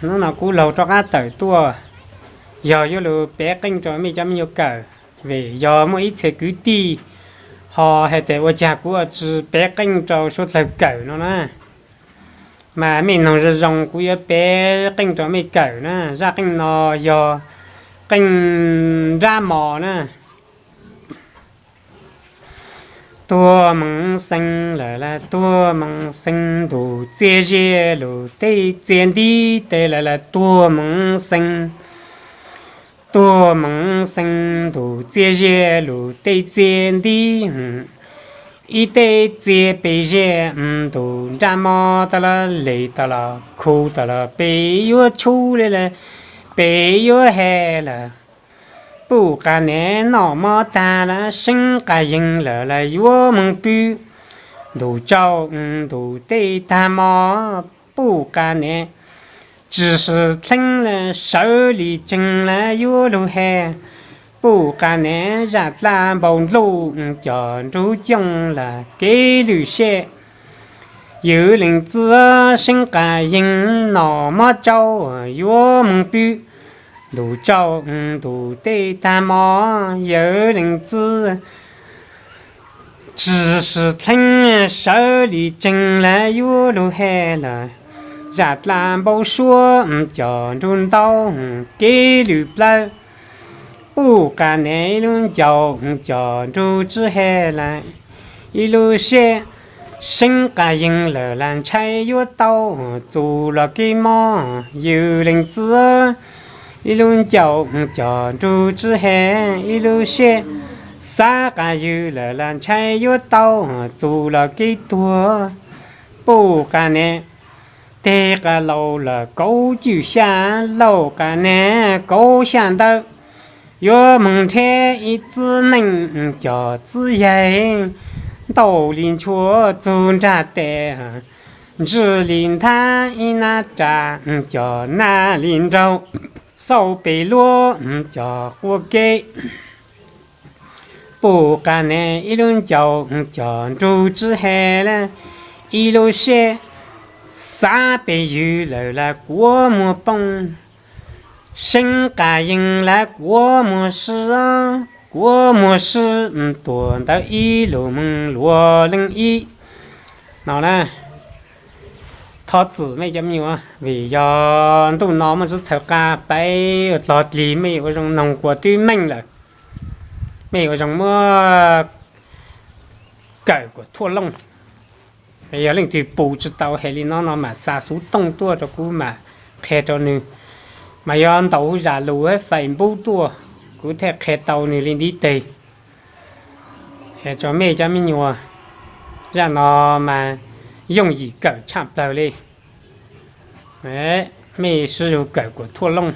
Hnub no kuv laug rov qab tawm tuaj yog yuav lug pev qeej rau mej cov me nyuam kawm, vim yog muaj ib txhia kwv tij ho hais tias ua caag kuv tsi pev qeej rau suav dlawg kawm no na. Mas mej noog zoo zoo kuv yuav pev qeej rau mej kawm na. Zaj qeej no yog qeej nrab mos na. Tuag moov xeeb lawm lawm, tuag moov xeeb ntug txias ziab lug tej txias ntib tes lawm lawm, tuag moov xeeb, tuag moov xeeb ntug txias ziab lug tej txias ntib, ib tej txias pes ziab ntug nrab mos tas los le tas los khu tas los peb yuav tshub le lawm, peb yuav has lawm. Puj qas nev noj mov tag lawm, seeb qas yeeg lawm lawm yuav moog pw. Ntug tsau ntug tej tag mos, puj qas nev tsi sw dleeb lawm, sawv li tseeg lawm yuav lug has. Puj qas nev zaj dlab npau ntsuj cov nrug cooj lawm kev lwm seb. Yawm leej txiv, seeb qas yeeg noj mov tsau yuav moog pw. Ntug tsau ntug tej tag mos, yawm leej txiv tsi sw dleeb, sawv li tseeg lawm yuav lug has lawm. Zaj dlab npau suav cov nrug ntau kev lwm plawv. Puj qas nev ib lub ncauj cov nrug tsi has lawm, ib lub seb. Seeb qas yeeg lawm lawm ntshai yuav tau txus los kev mob, yawm leej txiv, ib lub ncauj cov nrug tsi has, ib lub seb. Xav qas ywg lawm lawm ntshai yuav tau txus los kev tuag. Puj qas nev teg qas laus lawm kauv cwj xya, laus qas nev kauv xya ntawd yuav moog nrhiav ib txiv neej cov txiv yaig, ntaus li ntshua txug nraag tes, ntswj li nthab ib nab ras cov naj li nraug, xauj pes luab cov quas kev. Puj qas nev ib lub ncauj cov nrug tsi has lawm, ib lub seb. Xav pes ywg lawm lawm kuav muag poob, seeb qas yeeg lawm kuav muag sib, kuav muag sib tuag ntawd ib lug moog luas leej ib. No na, thov txim mej cov me nyuam, vim yog ntuj no muaj txhua txhawv qab peb ua dlog dlig, mej ua zoo noog kuas twb meej lawm, mej ua zoo muab kawm kuas thuaj looj. Yog leej twg pum tsi tau has li no no mas xa xuv tooj tuaj rau kuv mas qhia rau nws, mas yog ntaus zam lus Facebook tuaj kuv thiaj qhia tau nws li ntiv teg. Has rua mej cov me nyuam, zaj no mas yooj yim kawm tshaj plawg li. Mej sib zug kawm kuas thuaj looj.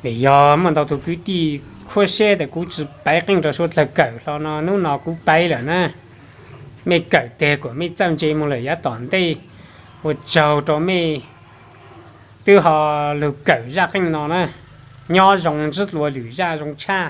Vim yog muaj ntau tug kwv tij khuab siab tas kuv tsi paiv qeej rau suav dlawg kawm hlo no, hnub no kuv paiv lawm na. Mej kawm teg kuas mej txawj ntse moog lawm yav tom ntej. Ua tsaug rau mej twb ho lug kawm zaj qeej no na. Nyob zoo, ntsib dlua lwm zaj zoo tshaj.